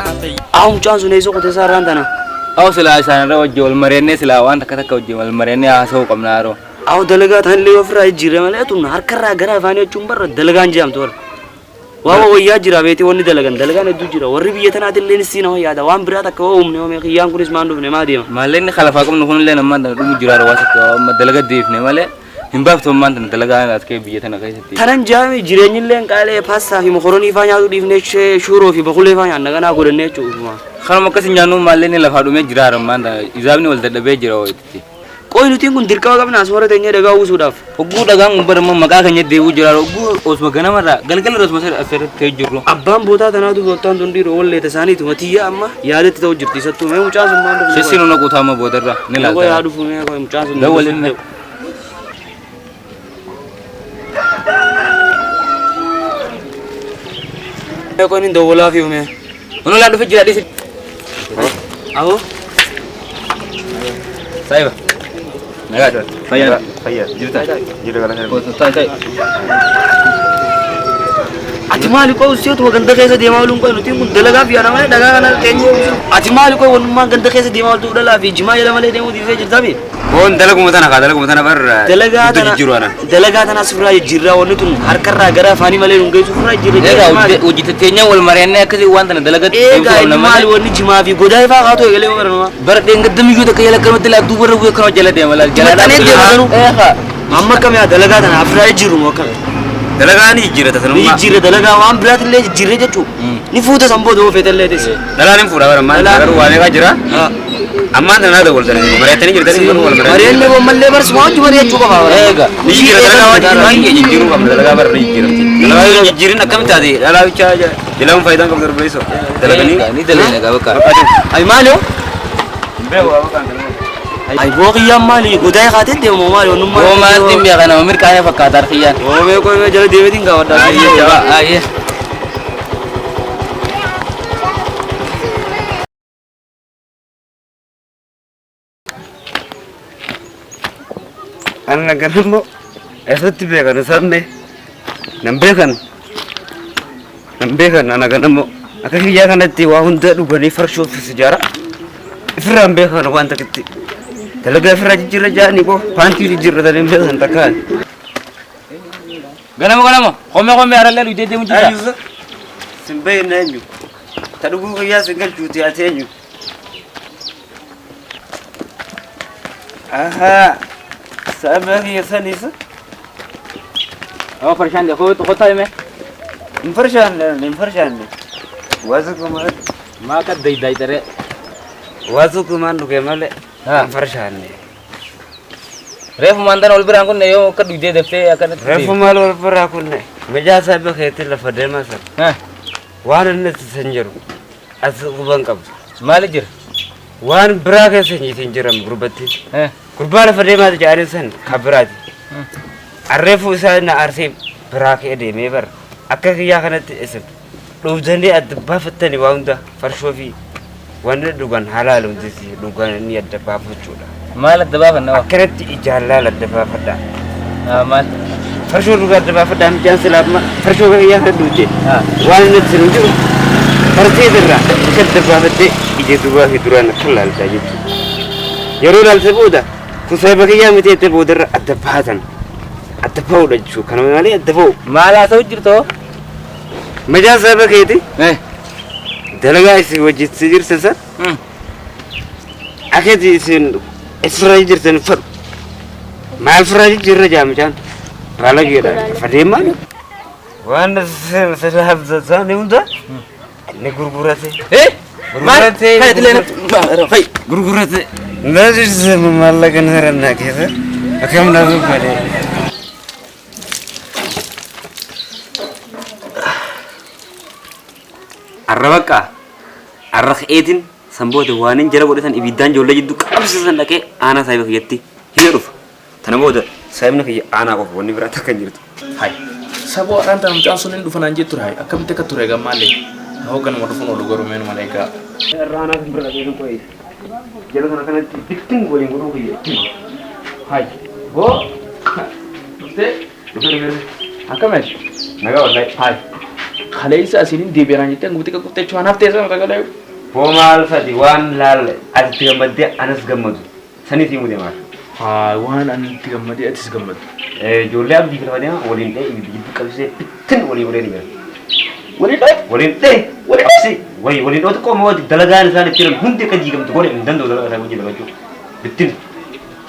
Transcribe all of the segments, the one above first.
Ahu mucaan sun eessa qote isaa irraan tana? Aw silaa isaanirra wajji wal mari'annee silaa waan takka takka wajji wal mari'annee haasa'uu qabna yeroo. Ahu dalagaa tanallee ofirraa jijjiirre malee tun harkarraa gara afaanii jechuun barra dalagaan je'amtu warra. Waa wayyaa jira beetii wanni dalagan dalagaan hedduu jira warri biyya tanaatillee sii nama yaada waan biraa takka waa uumne oomee kiyyaan kunis maan dhufne maa deema. Maallaqni kalafaa qabnu kunillee ammaan tana dhumu jira waa takka amma dalaga deefne malee hin baaftu ammaan tana dalagaa as kee biyya tana keessatti. Tanan jaami jireenyillee qaalee paastaa fi mokoronii faa nyaatu dhiifnee shuuroo fi bakulee faa nyaanna ganaa godhannee jechuudha. Kanuma akkas hin nyaannu maallaqni lafaa dhumee jira ammaan tana izaabni wal dadhabee jira wayitti. Qoy nutiin kun dirqama qabna as warra teenyee dhagaa uwwisuudhaaf. Hogguu dhagaan kun bara maqaa keenya deebi'uu jira hogguu osuma ganamarraa galgala osuma asirratti ta'ee jirru. Abbaan bootaa tanaatu boottaan tun dhiiroo walleeta isaaniitu matiyyaa amma yaadatti ta'u jirti isattuu mee mucaan sun maal dhufu? Sessi nu naqu taama boodarra ni Qoy haa laalta. dhufu mee qoy mucaan sun. Dawwalin mee. Mee qoy inni dawwalaa fi mee. Onu laa dhufe jira dhiisi. Ahoo. Saayiba. Nagaa jira. Fayyaa. Fayyaa. Jirta. Jira galata. Kootu taa'e taa'e. Ati maali qoy useetuma ganda keessa deemaa ooluun qoy nutiin kun dalagaa fi yaada malee dhagaa kana teenyee uwwisu. Ati maali qoy wannummaan ganda keessa deemaa ooltu dhalaa fi jimaa jala malee deemuu dhiisee jirta mi? Boon dalaguma tana kaa dalaguma tana bar Dalagaa iddoo tana jijjiiru ana. dalagaa tana asirraa jijjiirraa wanni tun harkarraa gara afaanii malee nun geessu ofirraa jijjiirra. Egaa hojii teenya wal mari'annee akkasii waan tana dalagatti Egaa inni maali wanni jimaa fi godaa ifaa kaatu eegalee baranuma. Bara dheengadda miyyuu takka jala akkanumatti laa duuba irra bu'ee akkanuma jala deema laal. Maxxanee deema sanuu. Eegaa. Amma akkam yaa dalagaa tana ofirraa jijjiiru moo akkam? Dalagaa ni jijjiirata Ni sanummaa. jijjiirra dalagaa waan biraatillee jijjiirre jechuun ni fuuta san booda oofeetallee teesse. Dhalaan hin fuudha bara maal Dhalaan- garuu waa meeqaa jira. Ammaan tana dawwaltanii mari'attanii jirtanii garuu wal mari'attanii. Mari'annee boommallee barsuma hojii mari'achuu qaba. Eegaa. Ni jijjiira dalagaa waan baay'ee jijjiiruu qabna dalagaa bara ni jijjiiramti. Dalagaa yoo jijjiirin akkam taate dhalaa bichaa jalaun faayidaan qabdu darbeessoo. Dalaganii. Eegaa ni dalagna qaba kaa. Ay maali hoo? Beeku waa bakkaan dalagaa. Ay boo kiyyaan maali godaa kaatee deemu moo maali wannummaa. Boo maalti hin beekan nama mirqaanee fakkaata harkiyyaan. Boo mee qoy mee jala deemeetiin gaafadhaa. Ayyee ayyee. Anna ganammoo eessatti beekan isaan nan beekan nan beekan ana ganammoo akka kiyyaa kanatti waa hunda dhuganii farshoo fi sijaara ifirraan beekan waan takkitti dalagaa ifirraa jijjiirra jaanii boo paantii jijjiirratanii hin beekan takkaan. Ganama ganama qomme qomme arallee dhugdee deemu jira. Sin beekna eenyu ta dhuguu kiyyaa sin galchuuti ati eenyu. Ahaa sababa kiyya saniisa. Awwa farshaan dee koo taa'e mee. Hin farshaanne hin farshaanne. Waa sukumaan Maa akka daydaaytaree. waa sukumaan dhuge malee hin farshaanne. Reefu maantaan ol biraan kun yoo akka dhugdee daftee akkanatti. Reefu maal wal biraa kunne mijaa saba keetti lafa deemaa sana waan inni itti san jiru as quban qabdu. Maali jira? Waan biraa keessa hin jiran gurbatti. Gurbaa lafa deemaa jedhanii san ka biraati. Arreefu isaa na arsee biraa ka'ee deemee bara akka kiyyaa kanatti isin dhuugdanii adda baafattanii waa hunda farshoo fi wanni dhugan halaala hundi dhugan adda baafachuudha. Maal adda baafanna waa? Akkanatti ijaan laala adda baafadhaa. Maal? Farshoo dhugaa adda baafadhaa mijaan silaafma farshoo kiyyaa kana dhuute waan inni itti hin jiru farsee irraa akka adda baafattee ija duubaa fi duraan akka laaltaa jechuudha. Yeroo laalte booda kun sababa kiyyaa miti jettee boodarra adda baatan adda ba'uudha jechuudha. Kana malee adda ba'u. Maal haasa'u jirtoo? Mijaan sababa keeti dalagaa isin wajjin jirtan san akkati isin ifirraa jirtan fadhu. Maal firraa jijjiirra jaa mijaan baalageedha lafa deemaa. Waan sila hunda inni gurgurate. Maal? Gurgurate. Kana illee natti. Gurgurate. Naasisa maallaqa narannaa keessa akkam na dubbate. Arra bakka arra ka'eetiin sanboota waanin jala godhatan ibiddaan ijoollee jidduu qabsiisan dhaqee aanaa saayiba kiyyatti hin dhufa. Tana booda saayibni kiyya aanaa qofa wanni biraa takka hin jirtu. Hai. Saboo har'aan tana mucaan sun hin dhufanaan jettu ture. Akkamitti akka ture gammaallee. Hoogganuma dhufuun oolu garuu meenuma eegaa. Irra aanaa kan bira dhaqee qo'ee. Jala kana kanatti bittin waliin godhuu kiyya. Hai. Boo. Dhuftee. Dhufe dhufe. Akkamitti? Nagaa wallahi. Hai. Kaleessa asiin deebi'aan jettee guutuu qaqqabtee jechuun haftee sana sagalee. Boo maal fati waan laal ati itti gammaddee anas gammadu. Saniif himuu deemaa. Haa waan ani itti gammadee atis gammadu. Ijoollee abdii lafa deema waliin dhee ibiddi jidduu qabsee bittin walii godhee ni jira. Waliin dhee? Waliin dhee waliin qabsee wayi waliin dhoo xiqqoo moo dalagaan isaan itti jiran hundi akka diigamtu godhe hin danda'u dalagaa isaa hojii dalagachuu. Bittin.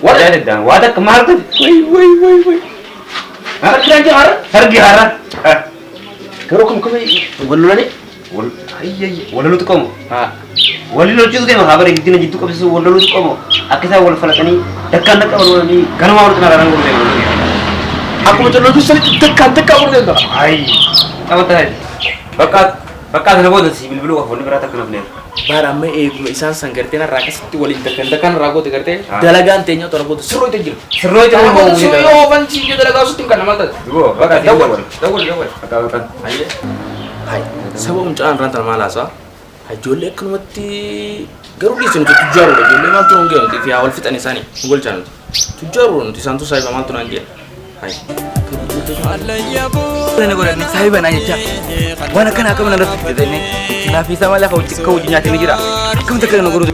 Waa danda'an waa takka maal ta'e? Wayi wayi wayi wayi. Harki jira hara? Sargi hara. Garuu kam kam wal lolanii? Wal loluutu qabu. Haa. Wal lolchiisu deema haa bare giddina jidduu qabsiisu wal loluutu qabu. Akka isaan wal falatanii dakkaan dakka wal lolanii ganama wal cinaa raran godhu deema. Akkuma tollotuu sanitti dakkaan dakkaa godhu deema. Ayi. Taphataa. Bakka bakka sana booda si bilbiluu qofa wanni biraa takka nafneera. Bara amma eeguma isaan san gartee narraa akkasitti waliin dakkan dakkaan irraa goote gartee dalagaan teenya tola booda sirroo itti jira. Sirroo itti Dalagaa sirroo yoo oofan siyyee dalagaa sutti hin kan nama taate. Duboo bakka Dawwal dawwal dawwal. Bakka bakka. Hai saba mucaan irraan tana maal haasa'a? Ijoollee akkanumatti garuu dhiisi nuti tujjaaruudha ijoollee maaltu nuun ga'e nuti fi haa wal fixan isaanii nu golchaa nuti. Tujjaaruudha nuti isaantu saayiba maaltu naan jee. Hai. Kana godhanii saahiba naa jecha waan akkana akkam narratti fidanii kanaaf isa malee akka hojii nyaatee ni jira akkamitti akka na godhu.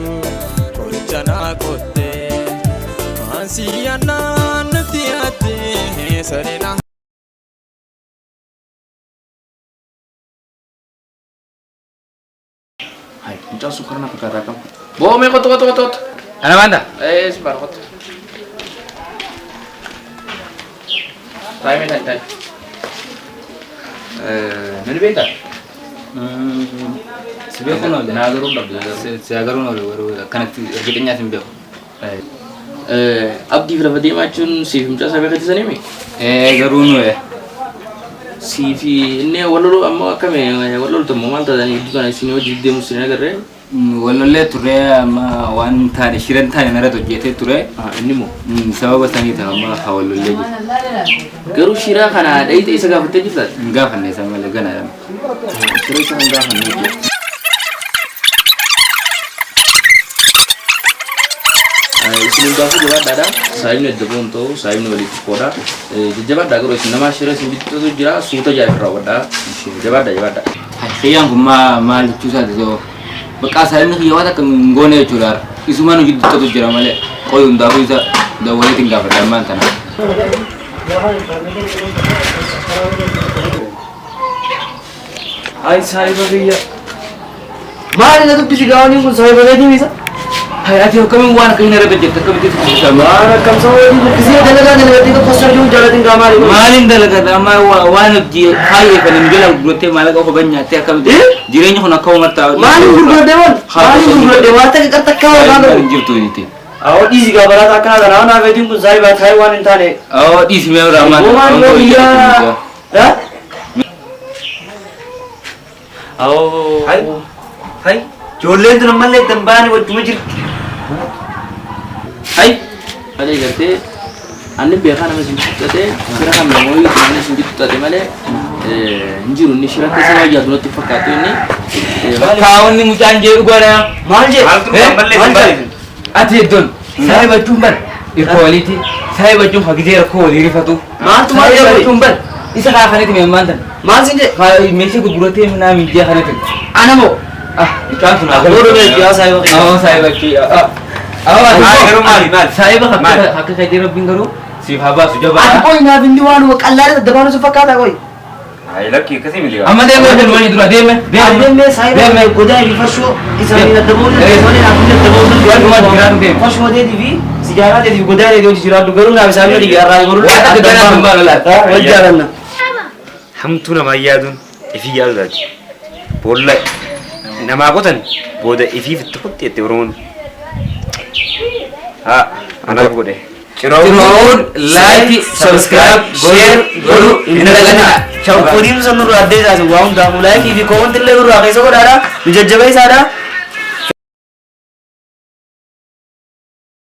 Hai mucaan sun karana fakkaataa kam. Boo mee qotu qotu qotu qotu. Ana maanta? Ee si baara qotu. Taa'ee mee taa'e taa'e. Nani beektaa? Si beeku noole. Naa garuu dhabde. Si agaruu noole garuu akkanatti erga hin beeku. Abdiif lafa deemaa jechuun siif mucaa isaa beeksisanii mi? Garuu nuyi. Siif inni wal loluu ammoo akkami wal loltu ammoo maal taatanii gidduu kana isin hojii deemu isin agarree? Wal lollee turre amma waan taane shiran taane narratti hojjetee ture. Inni moo? Sababa sanii ta'a amma haa wal lollee jiru. Garuu shiraa kana dhayite isa gaafattee jirtaa? Hin gaafanne isa malee ganaadha. Shira isa hin gaafanne jechuudha. Isin hundaafuu jabaadhaadha. Saayibni adda ba'uun ta'u saayibni walii xiqqoodha. Jajjabaadhaa garuu isin namaa shira isin bittutu jira suuta jaa irraa hubadhaa. Jabaadhaa jabaadhaa. Kiyyaan kun maal jechuu isaati ta'u bakka saayibni kiyya waan akka hin goone jechuudha. Isumaan hojii duttatu jira malee qoyi hundaafuu isa dawwaleetiin gaafadha ammaan tana. Hai saayiba kiyya. Maali na dubbisi gaawaniin kun saayiba keetii isa? Hai ati akkamiin waan akka hin arga jette akkamitti dubbisa? Waan akkam sababa dubbisee dalagaa dalagatee tokko sarjuu jaalatiin gaa maali? Maaliin dalagata amma waan hojii kaayyeeffanii jala gurgurattee maallaqa of banyaattee akkamitti jireenya kun akka uumatta. Maaliin gurguradhee waan? Maaliin gurguradhee waan takka qartakkaa waan Maaliin qabu? jirtu jettee. Awwa dhiisi gaa baraata akkana kana waan hafeetiin kun saayiba taa'ee waan hin taane. Awwa dhiisi mee irraa maal? Gomaan yoo biyya. Awwa. Hai. Hai. Ijoolleen tun ammallee dambaanii wajjuma jirti. Hai. Malee gartee anni beekaa nama isin tuxxate shira kan namoonni nama isin tuxxate malee hin jiru inni shira keessa waa jaatu natti fakkaatu inni. Kaawwanni mucaan jee dhugaadha. Maal jee? Maaltu ammallee dambaanii? Ati iddoon saayiba jechuun bar irkoo waliiti. Saayiba jechuun hagijee rakkoo walii rifatu. Maaltu maal Saayiba jedhu? jechuun bar isa kaa kanatti meemmaan tan. Maal sin jee? Meeshii gurguratee minaa miidiyaa kanatti. Ana moo? Ah mucaan sun haa Godhu beekti yaa saayiba kiyya. Awwa saayiba jechuun. Awwa Maali garuu maali maali? Saayiba Maali? akka keetii rabbiin garuu siif haa baasu Ati jabaadha. qoy naaf inni waanuma qallaadha daddabaanu sun fakkaata qoy. Hai lakki akkasii miti. Amma deemee filmanii dura deeme. Addemee saayiba godaa fi farshoo isa inni daddabauu malee naaf inni daddabauu farshoo teetii fi sijaaraa teetii fi godaa teetii hojii jiraadhu garuu naaf isaan gadi irraa godhu. Waan akka ganaa sun baala laata. Wal jaalanna. Hamtuu namaa yaaduun ifii yaadu taati. Boolla namaa qotan booda ifiif itti qotti jette Oromoon. Haa anaaf godhe. Ciroon like, subscribe, share godhuu hin dagatinaa. Odeeffannoo nurraa adda isaati waa hundaafuu laayikii fi koomantii illee nurraa keessa godhaadha. Nu jajjabeessaadha.